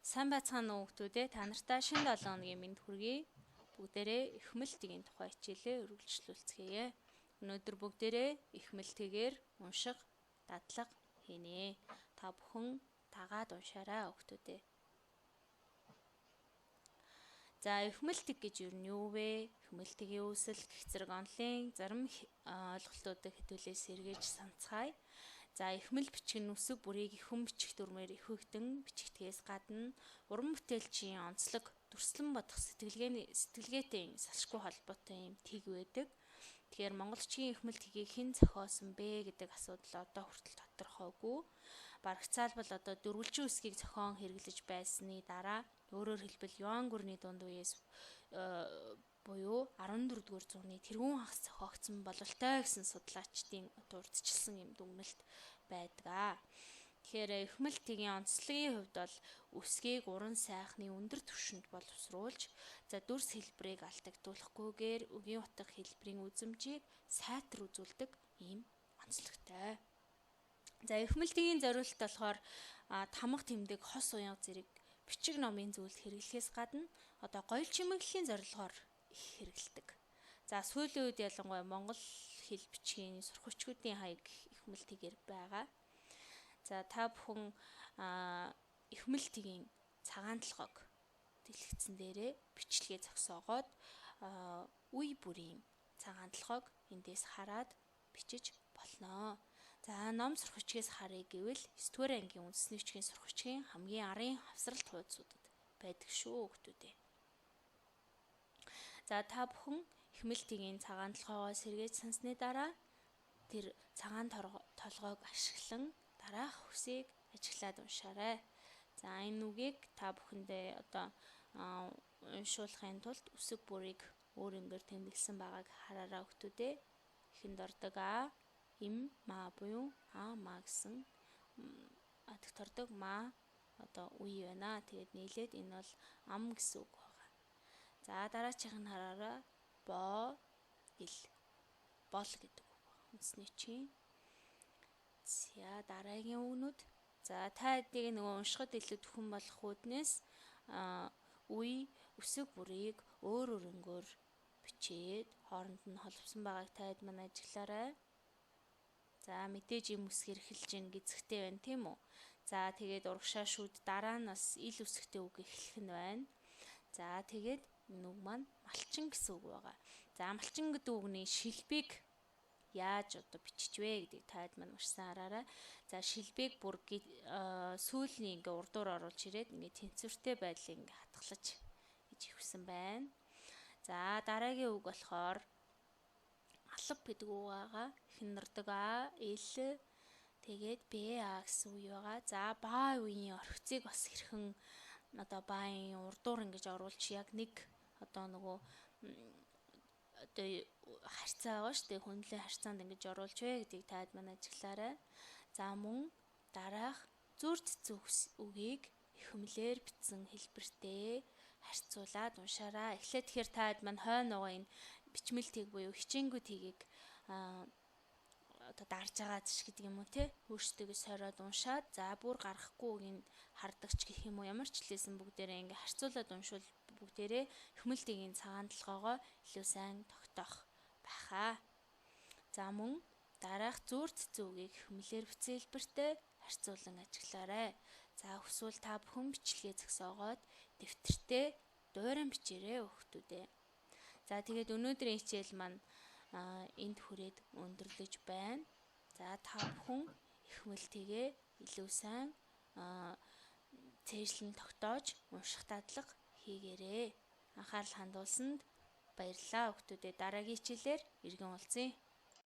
Сайн байцгаана уу хүмүүстээ, та нартай шинэ 7 хоногийн мэнд хүргэе. Бүгдээрээ эхмэл тэгийн тухай хичээлээ үргэлжлүүлцгээе. Өнөөдөр бүгдээрээ эхмэл тэгээр унших дадлага хийнэ. Та бүхэн дагаад уншаарай хүмүүстээ. За, эхмэл тэг гэж юу нь юу вэ? Эхмэл тэгийн үүсэл гэх зэрэг онлын зарим ойлголтуудыг хэдүүлээ сэргээж санацгаая. За, эхмэл бичиг нь үсэг бүрийг ихэн бичих дүрмээр ихвэгдэн бичигдгээс гадна уран бүтээлчийн онцлог дүрслэн бодох сэтгэлгээтэй салшгүй холбоотой юм тэг байдаг. Тэгэхээр монголчийн эхмэл тэгийг хэн зохиосон бэ гэдэг асуудал одоо хүртэл тодорхойгүй. Барагцаалбал одоо дөрвөлжин үсгийг зохион хэрэглэж байсны дараа, өөрөөр хэлбэл Юан гүрний дунд үеэс буюу 14-р зууны тэргүүн хагас зохиогдсон бололтой гэсэн судлаачдын урдчилсан юм дүгнэлт байдаг. Тэгэхээр эхмэл тэгийн онцлогийн хувьд бол үсгийг уран сайхны өндөр түвшинд боловсруулж, за дүрс хэлбэрийг алдагдуулахгүйгээр үгийн утга хэлбэрийн үзэмжийг сайтар үзүүлдэг ийм онцлогтой. За, эхмэл тэгийн зориулт болохоор тамга тэмдэг, хос уянга зэрэг бичиг номын зүйлд хэрэглэхээс гадна одоо гоёл чимэглэлийн зорилгоор их хэрэглэдэг. За, сүүлийн үед ялангуяа монгол хэл бичгийн сурах хүчгүүдийн хаяг эхмэл тэгээр байгаа. За, та бүхэн эхмэл тэгийн цагаан толгойг дэлгэцэн дээрээ бичлэгээ зогсоогоод үе бүрийн цагаан толгойг эндээс хараад бичиж болно. За, ном сурах хүчгээс харъя гэвэл 9-р ангийн үндэсний бичгийн сурах хүчгийн хамгийн арын хавсралт хуудасуудад байдаг шүү хүмүүстээ. За, та бүхэн эхмэл тэгийн цагаан толгойгоо сэргээж санасны дараа тэр цагаан толгойг ашиглан дараах үсгийг ажиглаад уншаарай. За, энэ үгийг та бүхэндээ одоо уншуулахын тулд үсэг бүрийг өөр өнгөөр тэмдэглэсэн байгааг хараарай хүмүүстээ. Эхэнд ордог а, им, ма буюу а, ма гэсэн адагт ордог ма одоо үе байна. Тэгээд нийлээд энэ бол ам гэсэн үг байгаа. За, дараачих нь хараарай. Бо, ил. Бол гэдэг үг байна. Үндэсний чинь. За, дараагийн үгнүүд. За, та хэдийг нөгөө уншихад илүү түхэн болох үүднээс үе үсэг бүрийг өөр өөр өнгөөр бичээд хооронд нь холбосон байгааг та хэд маань ажиглаарай. За, мэдээж юм үсгээр эхэлж гин гэзэгтэй байна, тийм үү? За, тэгээд урагшаа шүд дараа нь бас ил үсгтэй үг эхлэх нь байна. За, тэгээд энэ үг маань малчин гэсэн үг байгаа. За, малчин гэдэг үгний шилбийг яаж одоо бичиж вэ гэдгийг таад маань маш сайн хараарай. За, шилбийг бүр сүүлний ингээ урдуур оруулж ирээд ингээ тэнцвэртэй байдлыг ингээ хатгалаж гэж ихвсэн байна. За, дараагийн үг болохоор алба гэдэг үг байгаа. Эхэн нэрдэг а, ил, тэгээд б, а гэсэн үе байгаа. За, ба үеийн орхицыг бас хэрхэн одоо баын урдуур ингэж оруулж яг нэг одоо нөгөө одоо харьцаа байгаа шүү дээ. Хөндлөлийн харьцаанд ингэж оруулж вэ гэдгийг таад маань ажиглаарай. За, мөн дараах зүр цэцэн үгийг эхмлээр бичсэн хэлбэртэй харьцуулаад уншаарай. Эхлээд тэгэхээр таад маань хойно байгаа энэ бичмэл тийг буюу хичээнгүй тгийг одоо дарж байгаа зш гэдэг юм уу те, өөрсдөө сороод уншаад, за бүр гаргахгүй үгийг хардагч гэх юм уу, ямар ч хэлсэн бүгдээрээ ингээ харьцуулаад уншвал бүгдээрээ эхмэл тэгийн цагаан толгоогоо илүү сайн тогтоох байхаа. За, мөн дараах зүүр цэцэн үгийг эхмэлээр бичсэн хэлбэртэй харьцуулан ажиглаарай. За, хүсвэл та бүхэн бичлэгээ зогсоогоод дэвтэртээ дуурайн бичээрэй хүмүүстээ. За, тэгээд өнөөдрийн хичээл маань энд хүрээд өндөрлөж байна. За, та бүхэн эхмэл тэгээ илүү сайн цээжлэн тогтоож унших дадлага хийгээрэй. Анхаарал хандуулсанд баярлалаа хүмүүстээ. Дараагийн хичээлээр иргэн уулзъя.